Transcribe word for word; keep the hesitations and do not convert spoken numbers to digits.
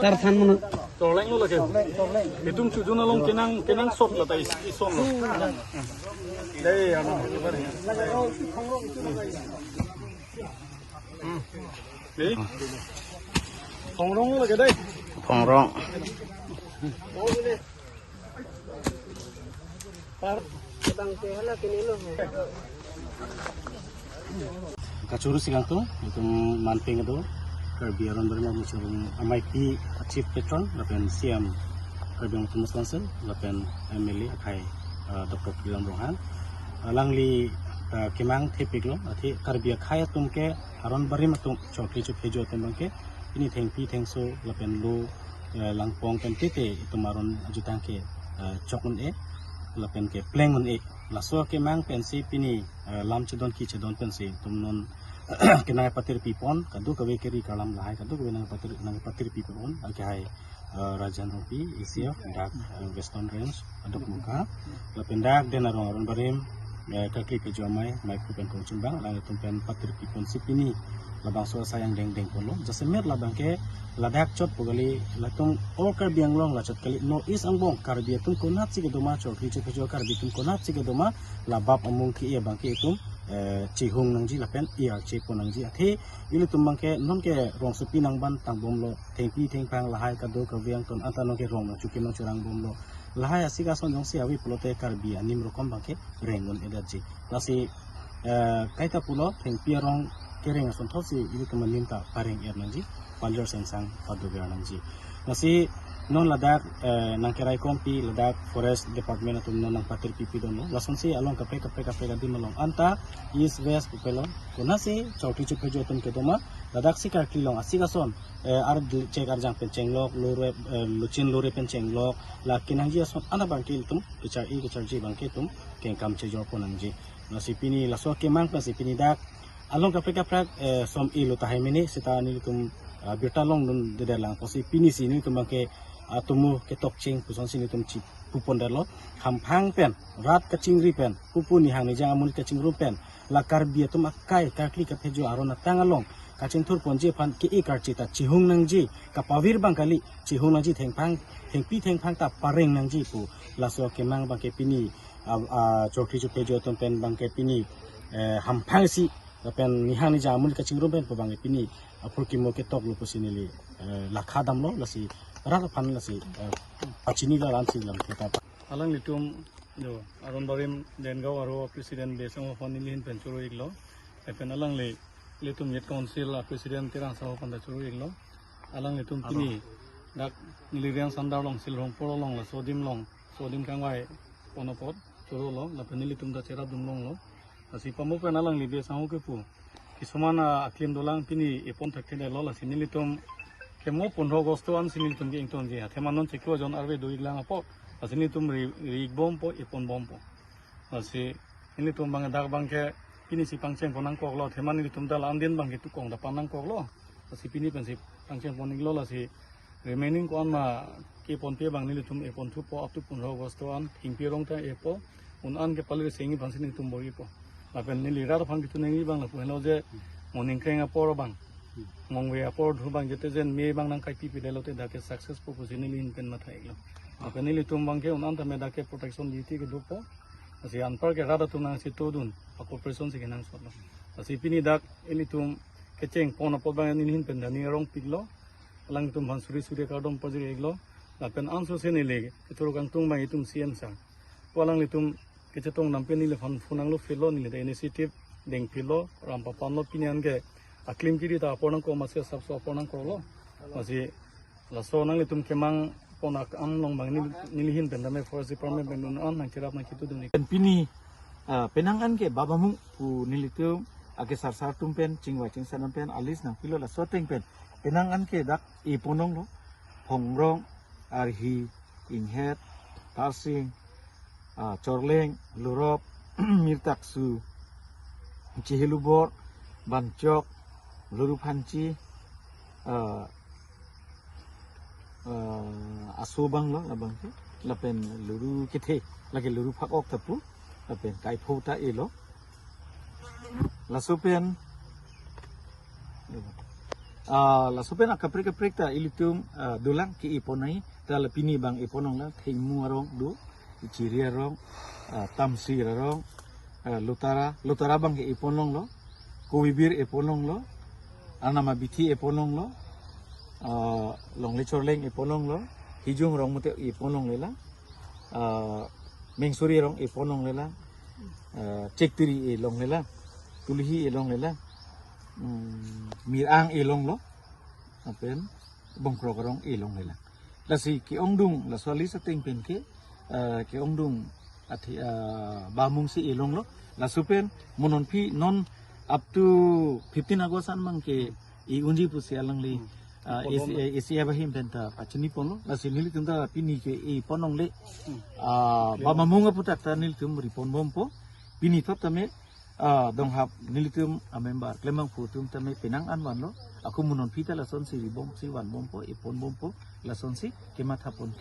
Tarthan muna. Chorleng lo lake. Itum chojun along kenang, kenang sot lata is, ison lo. Dei, ano. Hmm. Dei. Phongrong lo lake dei. Phongrong. Kachoro si kangtung, itum manpeng kedo, Karbi Aron Barim Amuchurung amei pi chief patron, lapen C M Karbi Anglong Autonomous Council, lapen M L A akhai, eh, Doctor Tuliram Ronghang. Alangli, eh, kemang thepiklo, athe Karbi akhai atum ke, Aron Barim atum, chokri chophejo atum abangke, pini thengpi thengso, lapen lo, eh, langpong pen tete itum aron ajutang ke, eh, chok un-e, lapen ke pleng un-e. Laso kemang pensi pini, eh, lam chedon ki chedon pensi itum non kenang patir pipon, kadokave keri kalam lahai, kadokave nang patir, nang patir pipon, akehai, eh, Rajan Rongpi, A C F, dak, eh, Western Range, adok muka, lapen dak den arong Aron Barim, eh, kakli kejua amei, amei pu pen kongchumbang, alanglitum pen patir pipon si pini, labangso asai angdeng dengponlo. Jasemet labang ke ladak chot pu kali, latum all Karbi Anglong la chot kali, North East angbong Karbi atum konatsi kedo ma, chokri chophejo Karbi atum konatsi kedo ma, labap amung ke-e abangke itum, eh, chihung nangji lapen E R chepon nangji. Athe ilitum abangke nonke rongsopi nangban tangbomlo, thengpi thengphang lahai kadokave angton anta nonke rong nangchukim nangchurang bomlo. Lahai asik ason jongsi ave pulote Karbi anim rokom abangke reng un-edetji. Lasi, eh, kaita pulo, thengpi arong kereng ason thotsi ilitum anim ta pareng er nangji, palir sengsang padover nangji. Lasi non ladak, eh, nangkeraikompi ladak Forest Department atum non nangpatir pipi dunlo. Lasonsi along kaprek kaprek kaprek adim along anta East West pu pelong konatsi chokri chophejo atum kedo ma, ladak si karkli along asik ason, eh, ar chek arjang pen chenglok, lore, eh, luchin lore pen chenglok, la kenangji ason an abangke itum kechar-i kecharji abangke itum kengkam chejorpon nangji. Lasi pini laso kemang pensi pini dak along kaprek kaprek, eh, som-e lo tahai mene seta nelitum, ah, birta longdundedet lang pusi pini si nelitum abangke atomo ketokcheng pusonsi nelitum chipupondetlo. Hamphang pen, rat kachingri pen, pupu nihang nijang amonit kachingrum pen, la Karbi atum akai karkli kaphejo aron atang along kachingthurponji aphan ke-e karchi ta chihung nangji, kapavir abang kali, chihung nangji, thengphang, thengpi thengphang ta pareng nangji pu laso kemang abangke pini, ah, ah, chokri chophejo atum pen abangke pini, eh, hamphang si lapen nihang nijang amonit kachingrum pen pu abangke pini aphurkimo ketoklo pusi neli, eh, lakha damlo, lasi rat aphan lasi, eh, pachini la ran si lam kita. Alanglitum jo Aron Barim Dengaon aro President Besang aphan nelihin pen choro-iklo. Lapen alangli ilitum Youth Council a President Terang Sahu aphan ta choro-iklo. Alanglitum pini dak neli Riang Sandar along, Silhongpor along, laso adim along, laso adim kangvai pon apot chorolo, lapen nelitum ta cherapdun longlo. Lasi pamo pen alangli Besang Sahu kepu kisuman, ah, aklim dolang pini epon thakthedetlo, lasi nelitum kemo pondro August ansi nelitum ke-ingtonji, athema non chiklo jon arve do-iklang apot, lasi nelitum ri, ri-ikbompo, eponbompo. Lasi nelitum abang dak abangke pini si pangchengpon nangkoklo, athema nelitum ta la-an din abangke tukong ta pan nangkoklo. Lasi pini pensi pangchengpon-iklo, lasi remaining ko-an ma keponpe abang nelitum eponthupo up to pondro August an, thengpi arong ta epo, un-an ke palir sengji aphansi nelitum bor-ipo. Lapen neli rat aphan kitu nangji abang lapu henlo je, moning kreng apor abang, mongve apor thu abang jete jen me abang nangkaipipedetlote dak ke success po pusi nelihin pen matha-iklo. Lapen nelitum abangke un-an tame dak ke protection duty ke dopo. Lasi anpar ke rat atum nangchetongdun, a-cooperation si kenangsotlo. Lasi pini dak ilitum kechengpon apot abang nelihin pen dani arong piklo. Alangtum aphan suri suri kardom pajir-iklo. Lapen ansose neli kethur kangtung abang itum C M sir pu alanglitum kachetong dampen neliphan phone nanglo philo, neli ta initiative dengphilo, rampapanlo, pini an ke aklim kiri ta apor nangkok, masi asapso apor nangkoklo. Lasi laso nanglitum kemangpon akam along abang neli, nelihin pen tame Forest Department pen un-an nangcherap nangkitudun-ik. Pen pini, ah, penang an ke bap amung pu nelitum akesarsar atum pen, chingvai chingsa atum pen a-list nangpilo, laso ateng pen penang an ke dak epon longlo, Phongrong, Arhi, Inghet, Tarsing, ah, Chorleng, Lurop, Mirtaksu, Chihilubor, Banchok, Luru Phanchi, ah, ah, aso abanglo labangke, lapen Luru Kethe, lake Luru Phak-ok ta pu, lapen Kaipho ta elo. Laso pen Ah, laso pen akaprek kaprek ta ilitum, ah, dolang ke-epon nangji, ta la pini abang epon longlang, Thengmu arong do, Ichiri arong, ah, Tamsir arong, ah, Lotara, Lotara abang ke-epon longlo, Kobibir epon longlo, Arnam Abithi epon longlo, ah, Longle Chorleng epon longlo, Hijung Rongmote epon longlelang, ah, Mengsuri arong epon longlelang, ah, Chektiri elonglelang, Tulhi elonglelang, mm, Mirang elonglo, lapen Bongkrok arong elonglelang. Lasi ke-ongdung, laso alis ateng pen ke, ah, ke-ongdung athi, ah, bamung si elonglo. Laso pen mo non aphi non up to fifteen August an abang ke e-unji pusi alangli, ah, epon isi, bom. Isi abahim pen ta pachini ponlo. Lasi nelitum ta pini ke epon longle. Hmm. Ah, bamung aputhak ta nelitum ri pon bompo. Pini thot tame, ah, donghap nelitum amember klembangphu atum tame penang an vanlo. Ako mo non aphi ta lasonsi ri bomsi van bompo, epon bompo, lasonsi kematha pon ke.